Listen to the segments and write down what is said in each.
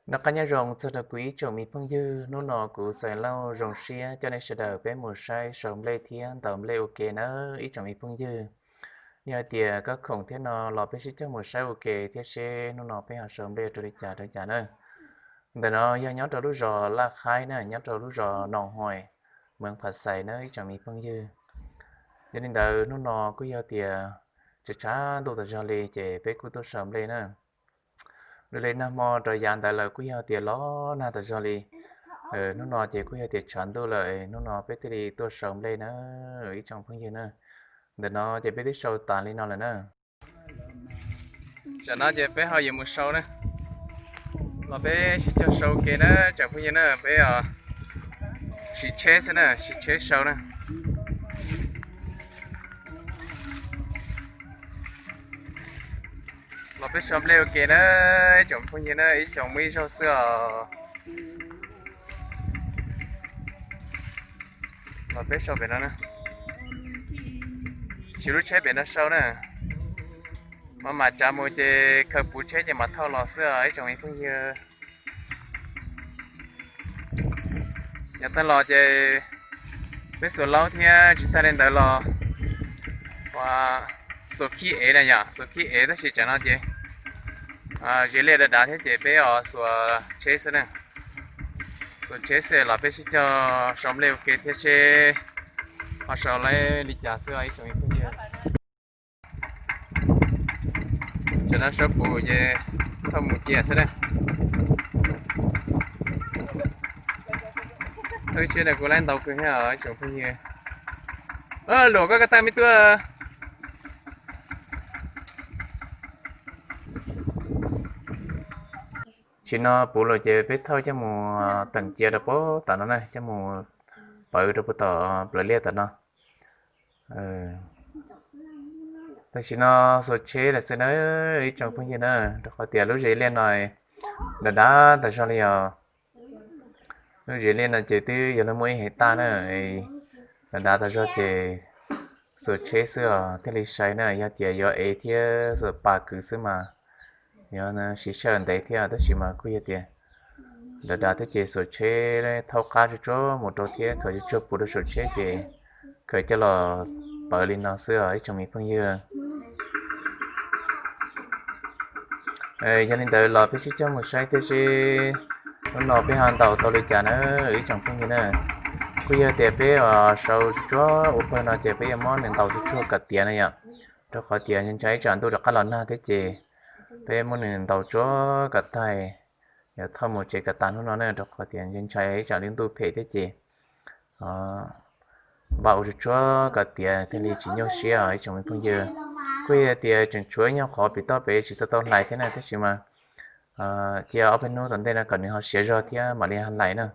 Noj qab nyob zoo txog rau kuv ib tsoom me phooj ywg, hnub no kuv Xais Lauj zoo siab coj nej sawv daws peb mus saib sau nplej thiab ntaus nplej ua ke nawb ib tsoom me phooj ywg. Yog hais tias koj khoom thiab no los peb sib coj mus saib ua ke thiab seb hnub no peb ho sau nplej rau li cas rau li cas na. Ntawm no yog nyob rau lub zos Laj Khaib na, nyob rau lub zos Noo Hois, meev Phas Xais na ib tsoom me phooj ywg. Yog li ntawd hnub no kuj yog tias tshav tshav ntuj tas zog li ces peb kuj tuaj sau nplej na. Dua li nag hmo rau yav ntawd lawm kuj yog tias los nag tas zog li. Hnub no ces kuj yog tias tshav ntuj lawm, hnub no peb thiaj li tuaj sau nplej na ib tsoom phooj ywg na. Ntawm no ces peb twb sau tas li no lawm na. Tam no ces peb ho yuav mus sau na. Los peb sib cog sau ke na tsoom phooj ywg na, peb siv tsheb xwb na, siv tsheb sau na. Los peb sau nplej ua ke na ib tsoom phooj ywg na, ib xyoos muaj ib zaug xwb os. Los peb sau pem no na. Siv lub tsheb pem no sau na. Mas mam tsav mus ces khaws puv tsheb ces mam thauj los xwb os ib tsoom me phooj ywg. Yav tag los ces peb xuas laub thiab tsis tag li ntawd los xuas khib ev na yom, xuas khib ev tab sis tsam no ces zes liaj dav dav thiab ces peb xuas tsheb xwb na. Xuas tsheb xwb los peb sib cog sau nplej ua ke thiab seb ho sau li cas xwb os ib tsoom me phooj ywg. Tam no sau puv ces thauj mus cia xwb na. Thauj siab na kuv laib ntau kawg thiab os ib tsoom phooj ywg. Luam koj ko taw me tub. Tam no puv lawm ces peb thauj coj mus teem cia rau puag tom no na, coj mus pawv rau puag tom plawv liaj tom no. Tam sim no xuas tsheb lawm xwb na ib tsoom phooj ywg na, rau qhov tias lub zes liaj no dav dav tas zog li os. Lub zes liaj no ces twb yog muaj ib hev taj na, dav dav tas zog ces xuas tsheb xwb os thiaj li sai na, yog tias yuav ev thiab xuas pas kwv xwb mas yuav siv sij hawm ntev thiab tab sis mas kuj yog tias dav dav thiab ces xuas tsheb thaub qab tsuag tsuag mus rau thiab khaws tsuag tsuag puv rau saum tsheb ces khaws coj los pawv li no xwb os ib tsoom me phooj ywg. Yog li ntawd los peb sib coj mus saib thiab seb hnub no peb ho ntaus tau li cas na ib tsoom phooj ywg na. Kuj yog tias peb uas sau tsuag tsuag ua pawg no ces peb yuav muab nws ntaus tsuag tsuag kom tiav na yom, rau qhov tias ntshai ib tsam ntuj rov qab los nag thiab ces peb muab nws ntaus tsuag kom tag, yuav thauj mus tsev kom tas hnub no na, rau qhov tias ntshai ib tsam li ntuj phem thiab ces npaj ua tsuag tsuag kom tiav thiaj li tsis nyuaj siab os ib tsoom me phooj ywg. Kuj yog tias tseem tshuav ib nyuag qhov pem toj pem tsis tau tau hlais thiab na tab sis mas cia ob peb hnub tom ntej no kom nws ho siav zog thiab mam li hlais na.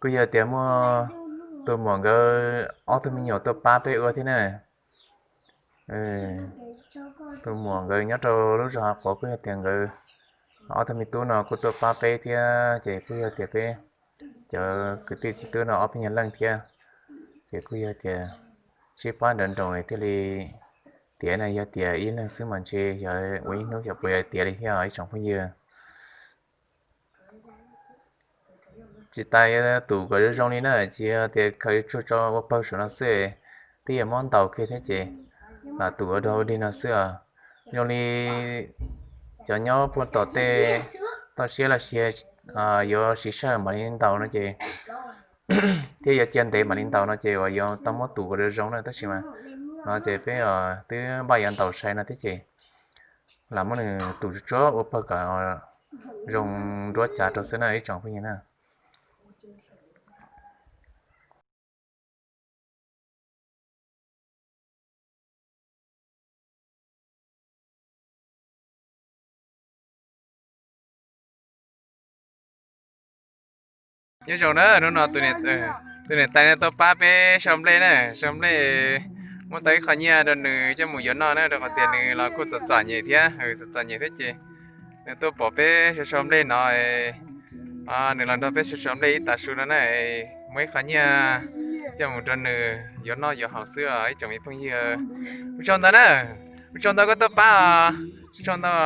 Kuj yog tias muaj tus muam nkawd ob tug me nyuam tuaj pab peb ua thiab na. Tus muam nkawd nyob rau lub zos Hav Quav kuj yog tias nkawd ob tug me tub no kuj tuaj pab peb thiab ces kuj yog tias peb cov kwv tij txiv tub no ob peb nyuag leej thiab ces kuj yog tias sib pab nrov nroos thiaj li tiav na, yog tias ib leeg xwb mas ntshe yog ua ib hnub xyov puas yuav tiav li thiab ib tsoom phooj ywg. Tsis tas yuav tus kom zoo zoo li na, tsis yog tias khaws tsuag tso ua pawg saum no xwb, twb yuav muab ntaus kiag thiab ces lam tus ua dog ua dig no xwb os. Zoo li cov nyob puag tom tej toj siab los sis yuav siv sij hawm mam li ntaus no ces thiab yuav cia ntev mam li ntaus no ces uas yuav tau muab tus kom zoo zoo na tab sis mas no ces peb twb npaj yuav ntaus sai no thiab ces lam muab nws tus tsuag tsuag ua pawg kom zoo nruab cav rau xwb na ib tsoom phooj ywg na. Nyob zoo na, hnub no tus niam tais no tuaj pab peb sau nplej na, sau nplej muab tau ib qho nyiaj rau nws coj mus yuav noj na, rau qhov tias nws los kuj txom txom nyem thiab, txom txom nyem thiab ces nws tuaj pom peb sau sau nplej no, nws los nrog peb sau sau nplej ib tav su no na, muab ib qho nyiaj coj mus rau nws yuav noj yuav haus xwb os ib tsoom me phooj ywg. Ua tsaug ntau na, ua tsaug ntau koj tuaj pab os, ua tsaug ntau.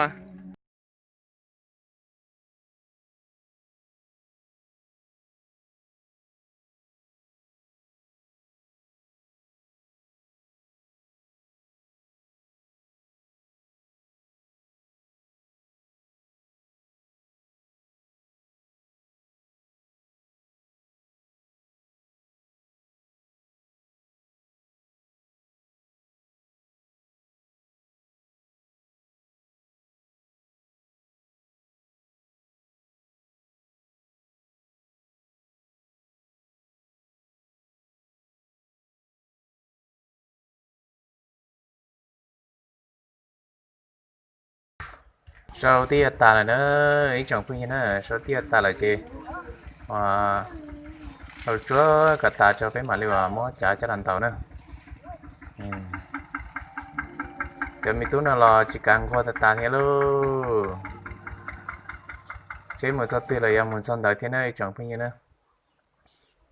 Sau tib yuav tas lawm na, ib tsoom phooj ywg na, sau tib yuav tas lawm ces ua tsuag kom tas tso peb mam li ua muab cav coj los ntaus na. Cov me tub no los tsis kav nquag tas tas thiab lauj. Tsheb mus txog twg los yuav mus txog ntawd thiab na ib tsoom phooj ywg na.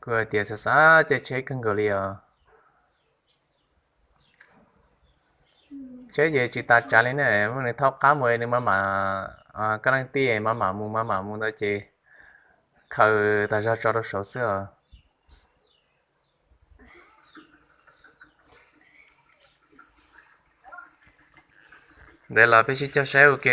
Kuv hais tias xav xav caij tsheb kawg nkaus li os. Tsheb ces tsis tas tsav li ne, muab nws thaub qab mus nws maj mam, kaj leej tij maj mam mus maj mam mus ntawd ces khaws tas zog tso rau saud xwb os. Ntawd los peb sib coj saib ua ke.